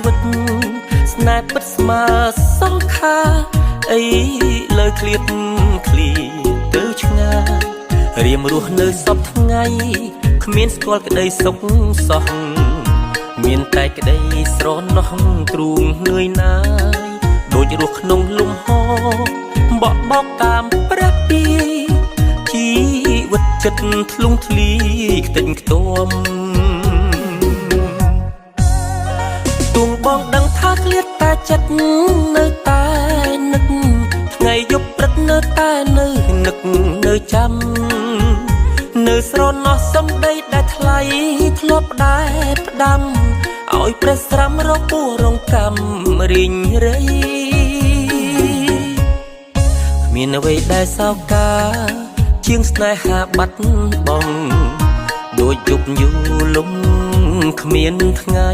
វិតស្នេហ៍ពិតស្មើសង្ខាអីលើឃ្លៀតឃ្លីទៅឆ្ងាយរៀមរស់នៅសពថ្ងៃគ្មានស្គាល់ក្តីសុខសោះមានតែក្តីស្រណោះទ្រូងនឿយណាយដូចរស់ក្នុងលំហបក់បោកតាមព្រះពីជីវិតចិត្តធ្លុងធ្លីខ្ទេចខ្ទាំ ទួងបងដឹងថាឃ្លាតតែចិត្តនៅតែនឹកថ្ងៃយប់ព្រឹកនៅតែនៅនឹកនៅចាំនៅស្រណោះសំដីដែលថ្លៃធ្លាប់ដែរផ្ដាំឲ្យព្រះស្រាំរកពួរងកម្មរីងរៃគ្មានអ្វីដែលសោកាជាងស្នេហាបាត់បងដូចយប់យូរលំគ្មានថ្ងៃ